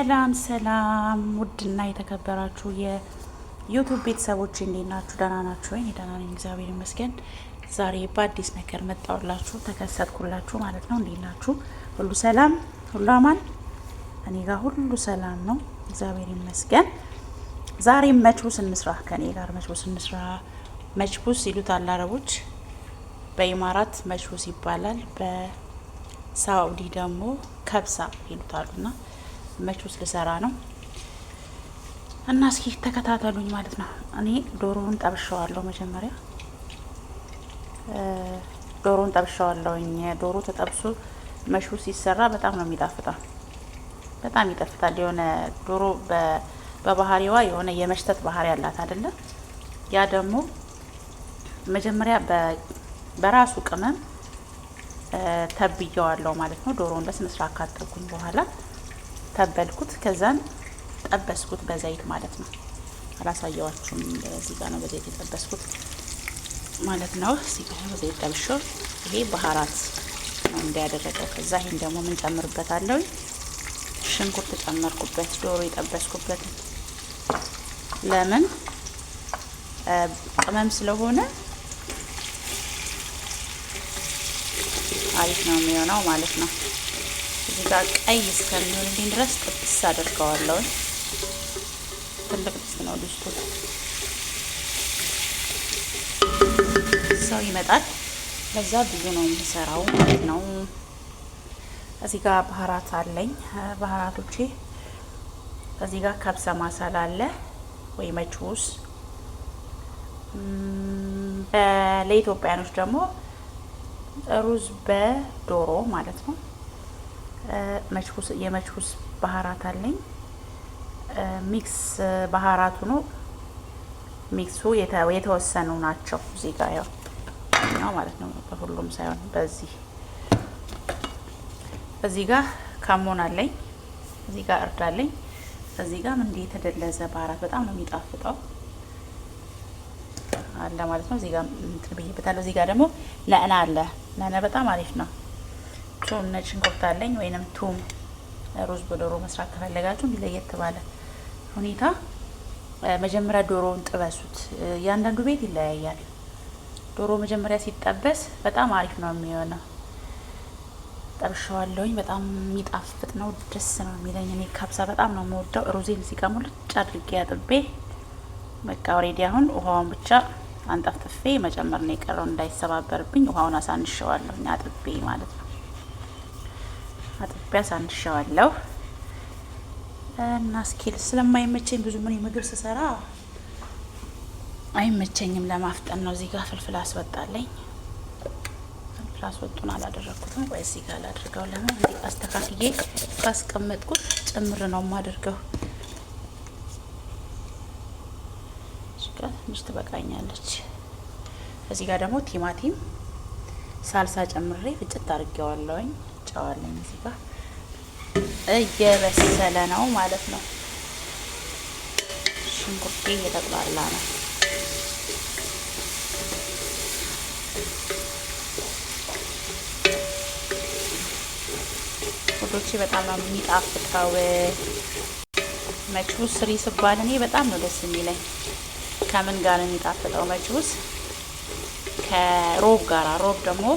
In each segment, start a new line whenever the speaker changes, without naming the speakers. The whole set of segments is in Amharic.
ሰላም ሰላም፣ ውድና የተከበራችሁ የ YouTube ቤተሰቦች እንዴት ናችሁ? ደህና ናችሁ ወይ? እኔ ደህና ነኝ፣ እግዚአብሔር ይመስገን። ዛሬ በአዲስ ነገር መጣሁላችሁ፣ ተከሰትኩላችሁ ማለት ነው። እንዴት ናችሁ? ሁሉ ሰላም፣ ሁሉ አማን? እኔ ጋር ሁሉ ሰላም ነው፣ እግዚአብሔር ይመስገን። ዛሬ መችቡስ እንስራ፣ ከኔ ጋር መችቡስ እንስራ። መችቡስ ይሉታል አረቦች፣ በኢማራት መችቡስ ይባላል፣ በሳኡዲ ደግሞ ከብሳ ይሉታሉና መችቡስ ልሰራ ነው እና እስኪ ተከታተሉኝ ማለት ነው። እኔ ዶሮውን ጠብሸዋለሁ። መጀመሪያ ዶሮውን ጠብሸዋለሁኝ። ዶሮ ተጠብሶ መችቡስ ሲሰራ በጣም ነው የሚጣፍጠው። በጣም ይጣፍጣል። የሆነ ዶሮ በባህሪዋ የሆነ የመሽተት ባህሪ ያላት አይደለ? ያ ደግሞ መጀመሪያ በራሱ ቅመም ተብየዋለሁ ማለት ነው። ዶሮውን በስነ ስርዓት ካጠብኩኝ በኋላ ተበልኩት። ከዛን ጠበስኩት በዘይት ማለት ነው። አላሳየዋችሁም። እዚህ ጋር ነው በዘይት የጠበስኩት ማለት ነው። እዚህ ጋር በዘይት ጠብሾ ይሄ بهارات ነው እንዲያደረገው። ከዛ ይሄን ደግሞ ምን ጨምርበታለሁ? ሽንኩርት ጨመርኩበት፣ ዶሮ የጠበስኩበት። ለምን ቅመም ስለሆነ አሪፍ ነው የሚሆነው ማለት ነው። እዚህ ጋር ቀይ እስከሚሆንልኝ ድረስ ጥብስ አድርገዋለሁ። ትልቅ ድስት ነው ድስቱ። ሰው ይመጣል፣ ለዛ ብዙ ነው የምሰራው ማለት ነው። እዚህ ጋር بهارات አለኝ። ባህራቶቼ እዚህ ጋር كبسة مسالة አለ ወይ መችቡስ። ለኢትዮጵያኖች ደግሞ ሩዝ በዶሮ ማለት ነው። መችቡስ የመችቡስ بهارات አለኝ። mix ባህራቱ ነው። mix ኡ የተወሰኑ ናቸው። እዚህ ጋር ያው ማለት ነው፣ በሁሉም ሳይሆን በዚህ እዚህ ጋር ካሞን አለኝ። እዚህ ጋር እርድ አለኝ። እዚህ ጋር እንዲህ የተደለዘ بهارات በጣም ነው የሚጣፍጠው አለ ማለት ነው። እዚህ ጋር እንትን ብዬበታለሁ። እዚህ ጋር ደግሞ نعناع አለ። نعناع በጣም አሪፍ ነው። ቱም ነጭ ሽንኩርት አለኝ ወይንም ቱም ሩዝ በዶሮ መስራት ከፈለጋችሁ እንዲህ ለየት ባለ ሁኔታ መጀመሪያ ዶሮውን ጥበሱት። እያንዳንዱ ቤት ይለያያል። ዶሮ መጀመሪያ ሲጠበስ በጣም አሪፍ ነው የሚሆነው። ጠብሸዋለሁኝ። በጣም የሚጣፍጥ ነው፣ ደስ ነው የሚለኝ። እኔ ካብሳ በጣም ነው የምወደው። ሩዜን እዚህ ጋር ሙልጭ አድርጌ አጥቤ በቃ already አሁን ውሃውን ብቻ አንጠፍጥፌ መጨመር ነው የቀረው፣ እንዳይሰባበርብኝ ውሃውን አሳንሸዋለሁኝ አጥቤ ማለት ነው። አጥቤ አሳንሸዋለሁ እና እስኪል ስለማይመቸኝ ብዙ ምን ምግብ ስሰራ አይመቸኝም፣ ለማፍጠን ነው። እዚህ ጋር ፍልፍል አስወጣለኝ። ፍልፍል አስወጡን አላደረግኩትም። ቆይ እዚህ ጋር ላድርገው። ለምን እንዲህ አስተካክዬ ካስቀመጥኩት ጭምር ነው የማደርገው። እዚህ ጋር ትንሽ ትበቃኛለች። እዚህ ጋር ደግሞ ቲማቲም ሳልሳ ጨምሬ ፍጭት አድርጌዋለሁኝ። ጨዋለኝ እዚህ ጋር እየበሰለ ነው ማለት ነው። ሽንኩርቴ እየተቁላላ ነው። ውዶቼ በጣም ነው የሚጣፍጠው። መችቡስ ስሪ ስባል እኔ በጣም ነው ደስ የሚለኝ። ከምን ጋር ነው የሚጣፍጠው መችቡስ? ከሮብ ጋራ። ሮብ ደግሞ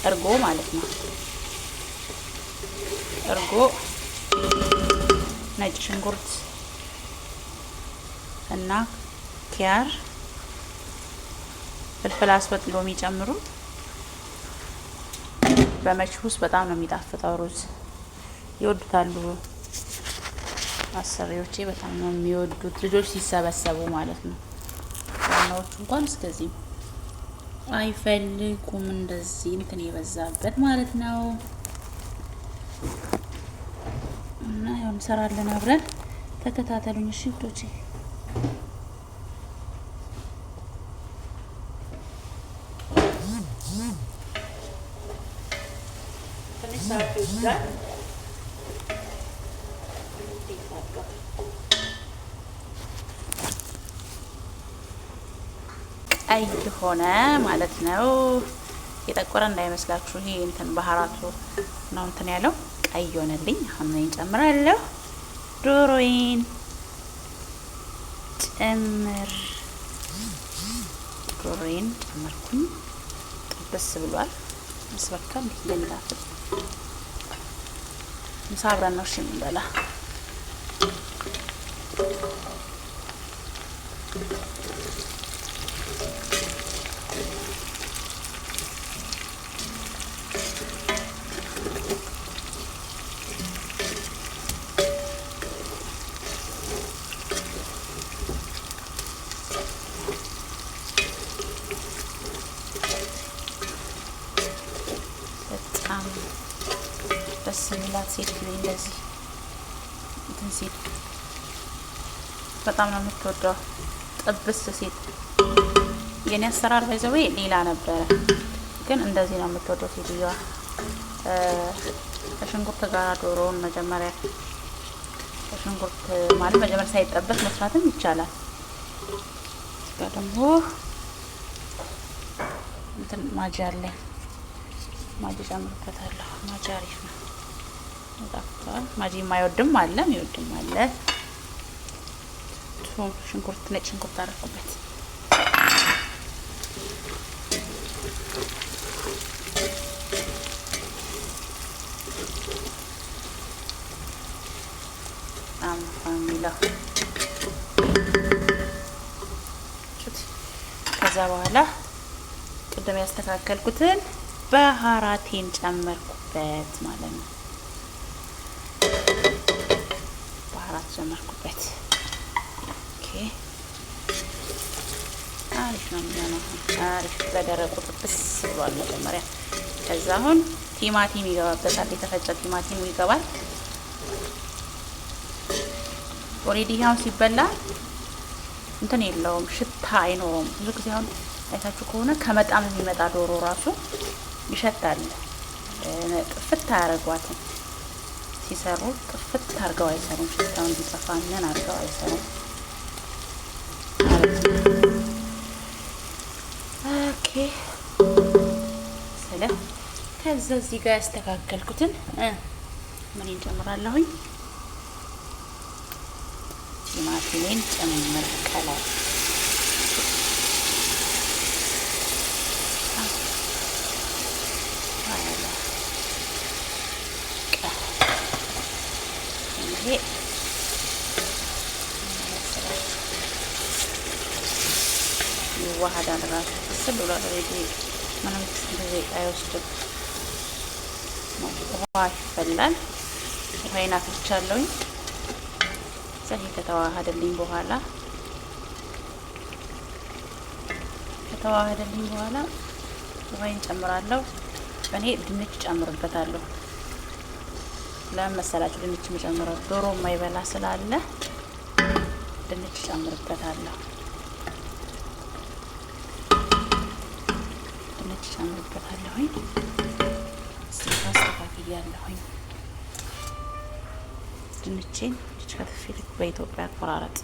እርጎ ማለት ነው። እርጎ፣ ነጭ ሽንኩርት እና ኪያር፣ ፍልፍል አስወጥ፣ ሎሚ ጨምሩ። በመችቡስ በጣም ነው የሚጣፍጠው። ሩዝ ይወዱታሉ አሰሪዎቼ፣ በጣም ነው የሚወዱት ልጆች ሲሰበሰቡ ማለት ነው። ዋናዎቹ እንኳን እስከዚህም አይፈልጉም እንደዚህ እንትን የበዛበት ማለት ነው። እና ያው እንሰራለን አብረን፣ ተከታተሉኝ እሺ ውዶቼ። ትንሽ ሰዓት ይወስዳል። ቀይ ሆነ ማለት ነው። የጠቆረ እንዳይመስላችሁ። ይሄ እንትን ባህራቱ ነው እንትን ያለው ቀይ ሆነልኝ። አሁን ምን እጨምራለሁ? ዶሮዬን ጨምር ዶሮዬን ጨመርኩኝ። ጥብስ ብሏል። መስበካ እንዴት እንደሚጣፍጥ ምሳ አብረን ነው እሺ የምንበላ። በጣም ደስ የሚላት ሴትዮ እንደዚህ እንትን ሲል በጣም ነው የምትወደው። ጥብስ ሲል የኔ አሰራር by the way ሌላ ነበረ፣ ግን እንደዚህ ነው የምትወደው ሴትዮዋ። ከሽንኩርት ጋር ዶሮውን መጀመሪያ ከሽንኩርት ማለት መጀመሪያ ሳይጠበስ መስራትም ይቻላል። እዚህ ደግሞ እንትን ማጂ አለኝ፣ ማጂ ጨምርበታለሁ። ማጂ አሪፍ ነው፣ ይጣፍጣል። ማጂ የማይወድም አለ የሚወድም አለ። ሽንኩርት፣ ነጭ ሽንኩርት አደረኩበት። በጣም የሚለው ከዛ በኋላ ቅድም ያስተካከልኩትን በሀራቴን ጨመርኩበት ማለት ነው። بهارات ጨመርኩበት። Okay አሪፍ ነው የሚሆነው። አሪፍ በደረቁ ጥብስ ብሏል መጀመሪያ። ከዛ አሁን ቲማቲም ይገባበታል። የተፈጨ ቲማቲሙ ይገባል። Already አሁን ሲበላ እንትን የለውም፣ ሽታ አይኖረውም። ብዙ ጊዜ አሁን አይታችሁ ከሆነ ከመጣም የሚመጣ ዶሮ ራሱ ይሸታል። ጥፍት አያደርጓትም ሲሰሩ፣ ጥፍት አድርገው አይሰሩም። ሽታው እንዲጠፋ ምን አድርገው አይሰሩም ማለት ነው። Okay ስለ ከዛ እዚህ ጋር ያስተካከልኩትን ምን እንጨምራለሁኝ? ቲማቲሜን ጨምር ከላይ ይሄ ይዋሃዳል። ራሱ ስል ብሏል። Already ምንም ጊዜ አይወስድም። ውሃ ይፈላል። ውሃዬን አፍልቻለሁኝ። እዛ ከተዋሃደልኝ በኋላ ውሃዬን ጨምራለሁ። እኔ ድንች ጨምርበታለሁ። ለምን መሰላችሁ ድንች የምጨምረው? ዶሮ የማይበላ ስላለ ድንች ጨምርበታለሁ። ድንች ጨምርበታለሁኝ። እዚህ አስተካክያለሁኝ። ድንቼን ድንች ከትፌ ልክ በኢትዮጵያ አቆራረጥ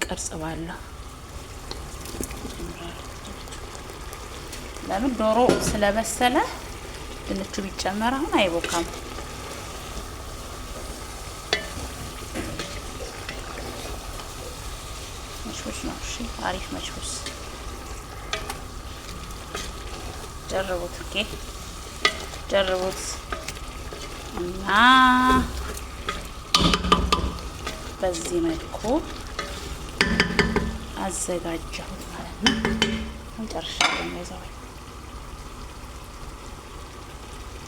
ቅርጽ ባለው ለምን ዶሮ ስለበሰለ ድንቹ ቢጨመር አሁን አይቦካም። መችቡስ ነው። እሺ አሪፍ መችቡስ ጀርቡት። Okay ጀርቡት እና በዚህ መልኩ አዘጋጀሁት ማለት ነው። እንጨርሻለን። በዛው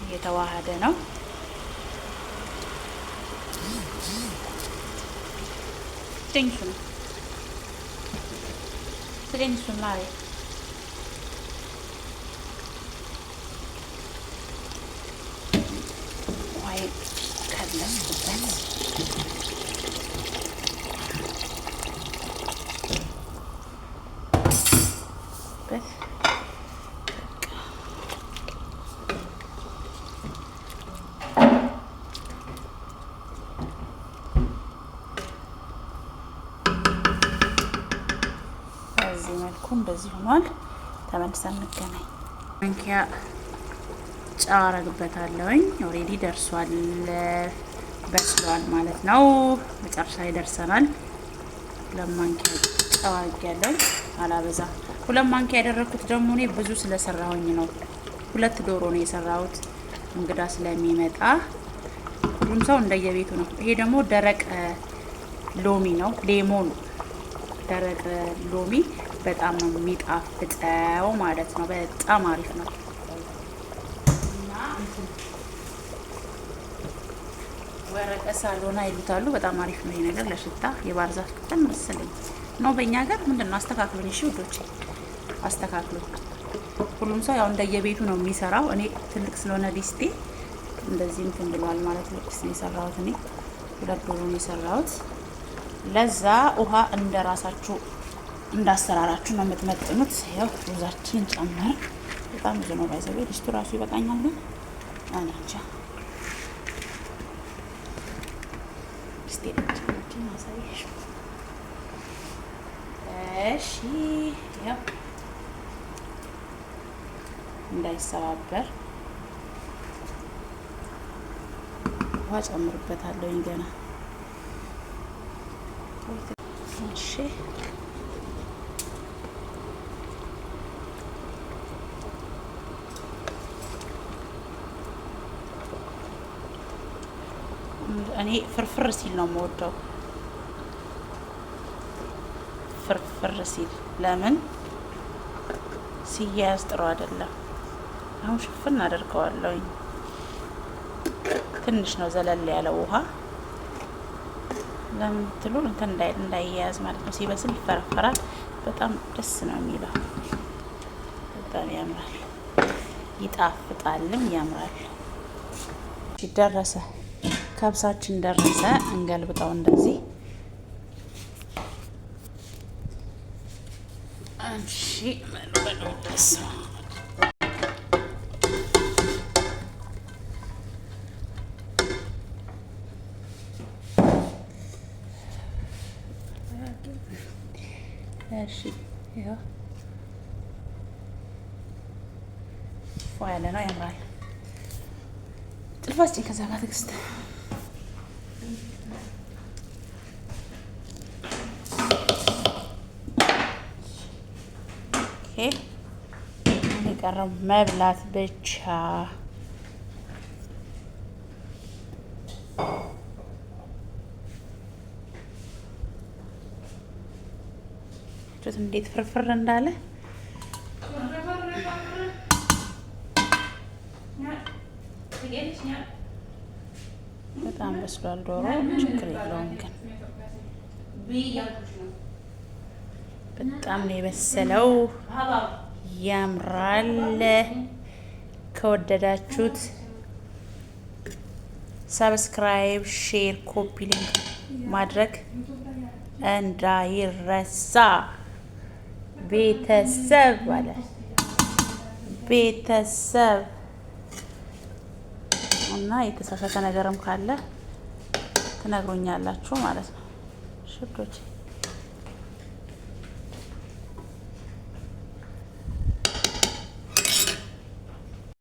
እየተዋሃደ ነው። ስጭኝ ስጭኝ እሱን ማሬ። ውሃዬ ከለስኩበት። በት በዚህ መልኩ እንደዚህ ሆኗል። ተመልሰን እንገናኝ። ማንኪያ ጨው አረግበታለሁኝ። Already ደርሷል። በስሏል ማለት ነው። መጨረሻ ላይ ደርሰናል። 2 ማንኪያ ጨው አድርጌያለሁ፣ አላበዛ። 2 ማንኪያ ያደረኩት ደግሞ እኔ ብዙ ስለሰራሁኝ ነው። ሁለት ዶሮ ነው የሰራሁት እንግዳ ስለሚመጣ ሁሉም ሰው እንደየቤቱ ነው። ይሄ ደግሞ ደረቅ ሎሚ ነው፣ lemon ደረቅ ሎሚ በጣም ነው የሚጣፍጠው ማለት ነው። በጣም አሪፍ ነው እና ወረቀ ሳሎና ይሉታሉ። በጣም አሪፍ ነው ይሄ ነገር ለሽታ። የባህር ዛፍ ቅጠል መሰለኝ ነው በእኛ ሀገር ምንድን ነው። አስተካክሉኝ፣ እሺ ውዶቼ አስተካክሉኝ። ሁሉም ሰው ያው እንደየቤቱ ነው የሚሰራው። እኔ ትልቅ ስለሆነ ዲስቴ እንደዚህ እንትን ብሏል ማለት ነው። ነው የሰራሁት እኔ ሁለት ዶሮ ነው የሰራሁት። ለዛ ውሃ እንደ ራሳችሁ እንዳሰራራችሁ ነው የምትመጥኑት። ያው ሩዛችንን ጨመር። በጣም ብዙ ነው by the way፣ ድስቱ ራሱ ይበቃኛል፣ ግን እኔ እንጃ። ድስቴ ማሳየሽ። እሺ ያው እንዳይሰባበር ውሃ ጨምርበታለሁኝ ገና። እሺ እኔ ፍርፍር ሲል ነው የምወደው። ፍርፍር ሲል ለምን ሲያያዝ ጥሩ አይደለም። አሁን ሽፍን አደርገዋለሁኝ። ትንሽ ነው ዘለል ያለው ውሃ ለምን ብትሉ እንትን እንዳይያያዝ ማለት ነው። ሲበስል ይፈረፈራል። በጣም ደስ ነው የሚለው። በጣም ያምራል፣ ይጣፍጣልም፣ ያምራል። ደረሰ፣ ከብሳችን ደረሰ። እንገልብጠው እንደዚህ። እሺ በሉ በሉ። እሺ ይኸው ፏ ያለ ነው፣ ያምራል። ጭልፋ ስጪኝ ከዛ ጋር ትዕግስት። Okay የቀረው መብላት ብቻ። እንዴት ፍርፍር እንዳለ። በጣም በስሏል። ዶሮ ችግር የለውም ግን በጣም ነው የበሰለው። ያምራል። ከወደዳችሁት subscribe፣ share፣ copy link ማድረግ እንዳይረሳ። ቤተሰብ አለ ቤተሰብ እና የተሳሳተ ነገርም ካለ ትነግሩኛላችሁ ማለት ነው። ሽዶች።